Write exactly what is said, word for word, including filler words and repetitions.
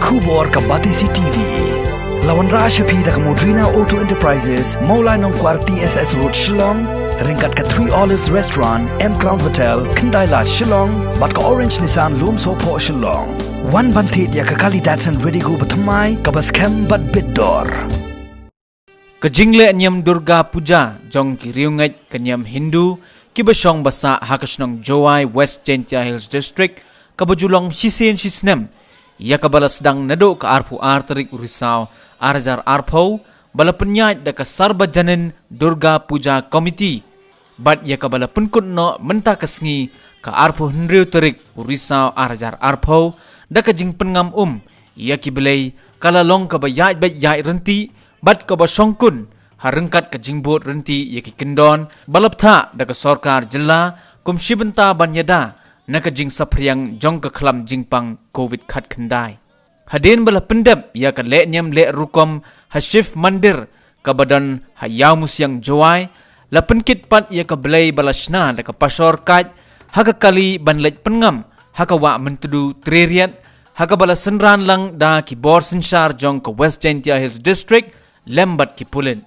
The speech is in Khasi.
Khubor ka Batesi T V. La wanrah sha phi da ka Modrina Auto Enterprises, Mawlai Nongkwar T S S Road, Shillong, ryngkat ka Three Olives Restaurant, M Crown Hotel, Khyndai Lad, Shillong, bad ka Orange Nissan Lumsohphoh, Shillong. Wan ban thied ïa ka kali Datsun Redigo bathymmai kaba skhem bad bit dor. Ka jingleh niam Durga Puja jong ki riewngeit ka niam Hindu kiba shong basah ha ka shnong Jowai, West Jaintia Hills District, kaba ju long shisien shisnem, ïa kaba la sdang naduh ka arphew ar tarik u Risaw ar hajar arphew, ba la pynïaid da ka Sarbajanin Durga Puja Committee, bad ïa kaba la pynkut noh mynta ka sngi ka arphew hynriew tarik u Risaw ar hajar arphew, da ka jingpynngam um ïa ki blei, ka la long kaba ïaid beit ïaid ryntih bad kaba shongkun ha ryngkat ka jingbud ryntih ïa ki kyndon ba la bthah da ka sorkar jylla kum shi bynta ban ïada na ka jingsaphriang jong ka khlam jingpang Covid khatkhyndai. Hadien ba la pyndep ïa ka leh niam leh rukom ha Shiv Mandir kaba don ha Ïawmusiang Jowai, la pynkit pat ïa ka blei ba la shna da ka pashor kait ha ka kali ban leit pynngam ha ka Wah Myntdu Treriat, ha kaba la synran lang da ki bor synshar jong ka West Jaintia Hills District lem bad ki pulit.